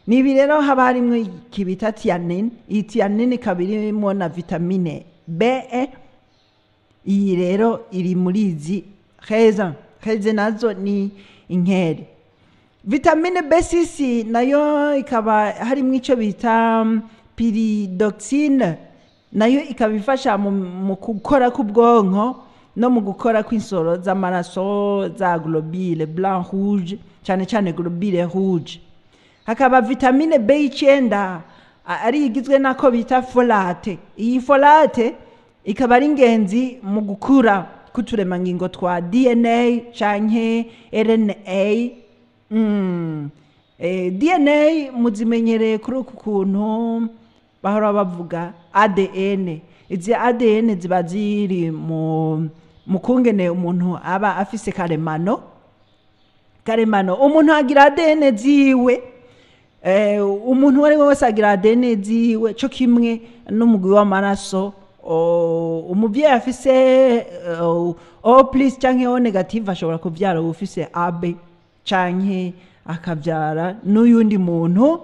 Speaker 1: Nibi rero haba harimwo ikibita tianine. Iyi tianine ikaba irimo na vitamine B. Iyi rero iri muri izi raisin. Raisin nazo ni inkeri. Vitamine B6 nayo ikaba harimwo ico bita pyridoxine, nayo ikaba ifasha mu gukora k'ubwonko no mu gukora kw'insoro z'amaraso za globule blanc rouge, cyane cyane globule rouge. Hakaba vitamine B9 ari igizwe nako bita folate. Iyi folate ikaba ari ingenzi mu gukura k'uturemangingo twa DNA canke RNA. DNA muzimenyereye kuri uku kuntu bahora bavuga ADN. Izi ADN ziba ziri mu kungene umuntu aba afise karemano. Karemano umuntu agira ADN ziwe. Umuntu uwo ari we wese agira ADN ziwe cyo kimwe n'umugwi w'amaraso. Umuvyeyi afise O plus canke O negative ashobora kuvyara ufise AB canke akavyara n'uyundi muntu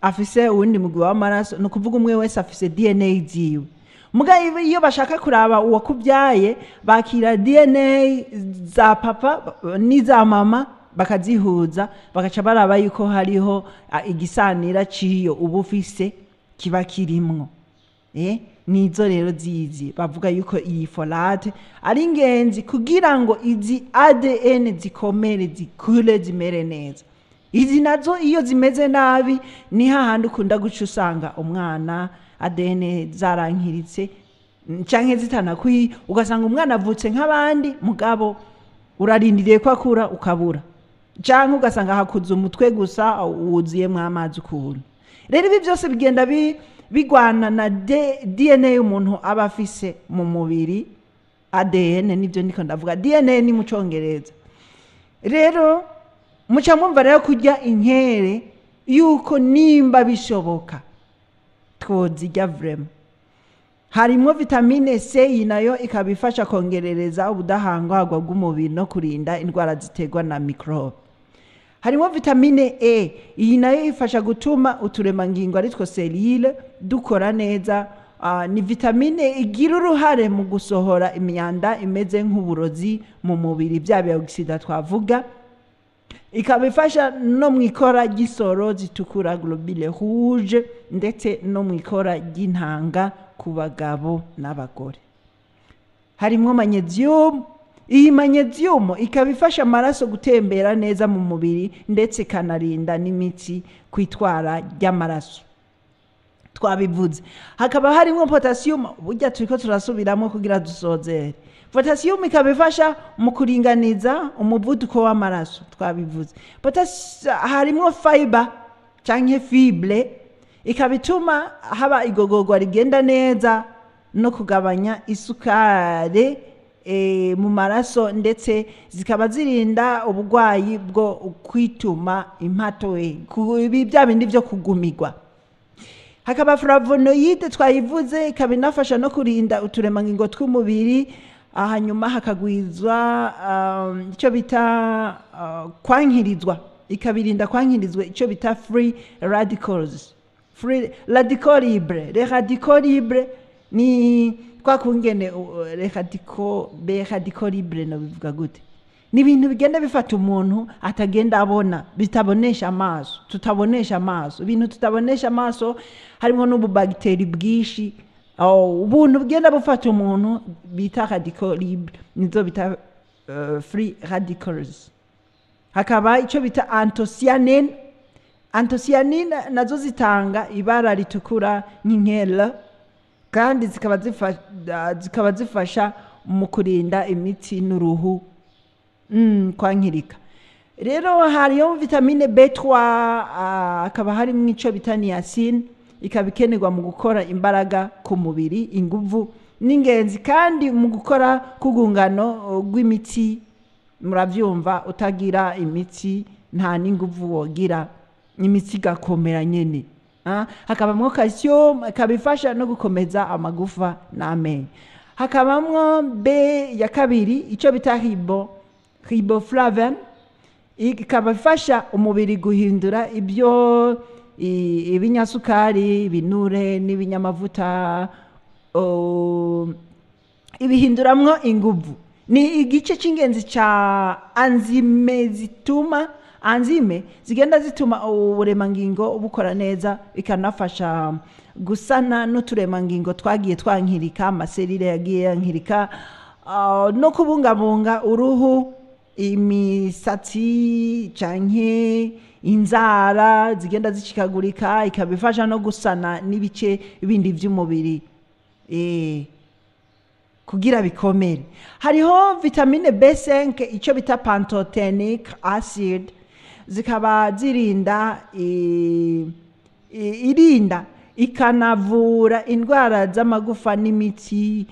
Speaker 1: afise uwundi mugwi w'amaraso. Ni ukuvuga umwe wese afise DNA ziwe. Muga iyo bashaka kuraba uwakubyaye bakira DNA za papa n'iza mama bakazihuza, bagaca baraba yuko hariho igisanira ciyo uba ufise kiba kirimwo. Nizo rero zizi bavuga yuko iyi folate ari ingenzi kugira ngo izi ADN zikomere, zikure, zimere neza. Izi nazo iyo zimeze nabi ni hahandi ukunda guca usanga umwana ADN zarankiritse canke zitanakwiye, ugasanga umwana avutse nk'abandi mugabo Urarindiriye ko akura ukabura, cyangwa ugasanga hakuze umutwe gusa wuzuyemo amazi ukuntu. Rero ibi byose bigenda bigwana na DNA umuntu aba afise mu mubiri. ADN nibyo niko ndavuga, DNA ni mu Cyongereza. Rero muca mwumva rero kurya inkere yuko nimba bishoboka twozirya vraiment. Harimo vitamine C, iyi nayo ikaba ifasha kongerereza ubudahangarwa bw'umubiri no kurinda indwara ziterwa na microbe. Harimo vitamine E, iyi nayo ifasha gutuma uturemangingo, aritwo cellules, dukora neza. Ni vitamine igira uruhare mu gusohora imyanda imeze nk'uburozi mu mubiri, bya bioxyde twavuga. Ikaba ifasha no mu ikora ry'isoro zitukura, globules rouges, ndetse no mu ikora ry'intanga ku bagabo n'abagore. Harimo magnésium. Iyi magnésium ikaba ifasha amaraso gutembera neza mu mubiri, ndetse ikanarinda n'imitsi kwitwara ry'amaraso, twabivuze. Hakaba harimo potassium. Burya turiko turasubiramo kugira dusozere. Potassium ikaba ifasha mu kuringaniza umuvuduko w'amaraso, twabivuze. Harimo fiber canke fibre, ikaba ituma haba igogorwa rigenda neza no kugabanya isukari mu maraso, ndetse zikaba zirinda uburwayi bwo kwituma impatowe, ibi bya bindi byo kugumirwa. Hakaba flavonoïde, twayivuze, ikaba inafasha no kurinda uturemangingo tw'umubiri. Hanyuma hakagwizwa icyo bita kwankirizwa, ikabirinda kwankirizwa icyo bita free radicals, free radical libre. Les radicaux libre ni kwa kungene les radicaux, be radical libre no bivuga gute? Ni ibintu bigenda bifata umuntu atagenda abona, bitabonesha amaso, tutabonesha amaso. Ibintu tutabonesha amaso harimo n'ububagiteri bwinshi. Ubuntu bugenda bufata umuntu bita radical libre, nizo bita free radicals. Hakaba icyo bita anthocyanin. Anthocyanin nazo zitanga ibara ritukura nk'inkera, kandi zikaba zifasha mu kurinda imitsi n'uruhu kwankirika. Rero hariyo vitamine B3, hakaba harimo icyo bita niacin, ikaba ikenerwa mu gukora imbaraga ku mubiri. Inguvu n'ingenzi kandi mu gukora k'urwungano rw'imitsi. Murabyumva, utagira imitsi nta n'inguvu wogira, imitsi igakomera nyene. Hakabamwo calcium, ikaba ifasha no gukomeza amagufa n'amenyo. Hakabamwo B ya kabiri, icyo bita riboflavin, ikaba ifasha umubiri guhindura ibyo ibinyasukari, ibinure n'ibinyamavuta, ibihinduramwo inguvu. Ni igice cy'ingenzi cya enzyme zituma, enzyme zigenda zituma uburemangingo bukora neza, bikanafasha gusana n'uturemangingo twagiye twankirika, ama cellules yagiye yankirika, no kubungabunga uruhu, imisatsi canke inzara zigenda zicikagurika. Ikaba ifasha no gusana n'ibice bindi by'umubiri kugira bikomere. Hariho vitamine B5, icyo bita pantothenic acid, zikaba zirinda irinda ikanavura indwara z'amagufa n'imitsi,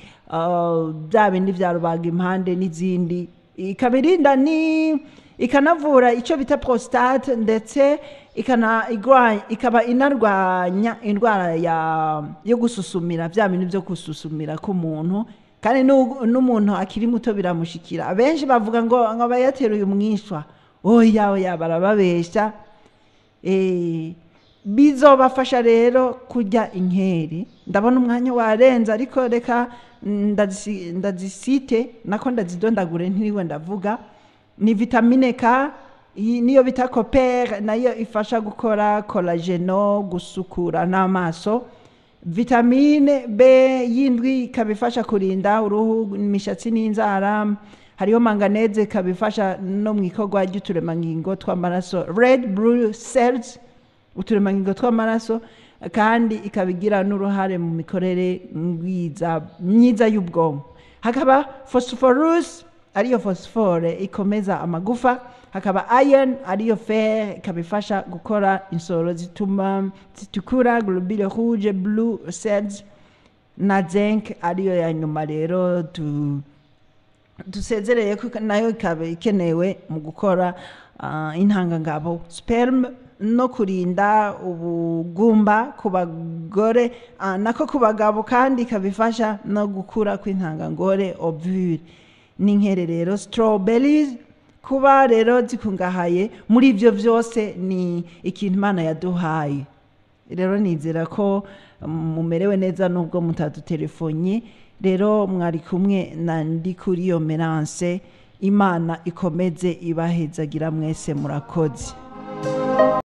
Speaker 1: bya bindi bya rubaga impande n'izindi. Ikaba irinda ni ikanavura icyo bita prostate, ndetse ikaba inarwanya indwara yo gususumira, bya bintu byo gususumira k'umuntu. Kandi n'umuntu akiri muto biramushikira. Abenshi bavuga ngo aba yateruye umwishwa. Oya, oya, barababesha. Bizobafasha rero kurya inkeri. Ndabona umwanya warenze, ariko reka ndazisite, nako ndazidondagure ntiriwe ndavuga. Ni vitamine K, iyi niyo bita copper, nayo ifasha gukora collagène, gusukura n'amaso. Vitamine B y'indwi ikaba ifasha kurinda uruhu, imishatsi n'inzara. Hariho manganèse, ikaba ifasha no mu ikorwa ry'uturemangingo tw'amaraso, red blue cells, uturemangingo tw'amaraso, kandi ikaba igira n'uruhare mu mikorere myiza y'ubwonko. Hakaba phosphorus. ariyo phosphore ikomeza amagufa, hakaba iron ariyo fer ikaba ifasha gukora insoro zituma zitukura, globule rouge, blue cells, na zinc ariyo ya nyuma rero dusezereye ko nayo ikaba ikenewe mu gukora intangangabo, sperm, no kurinda ubugumba ku bagore, nako ku bagabo, kandi ikaba ifasha no gukura kw'intangangore, ovule. N'inkere rero, strawberries, kuba rero zikungahaye muri ibyo byose ni ikintu Imana yaduhaye. Rero nizera ko mumerewe neza nubwo mutadutelefonnye. Rero mwari kumwe na Ndikuriyo Merance. Imana ikomeze ibahezagira mwese, murakoze.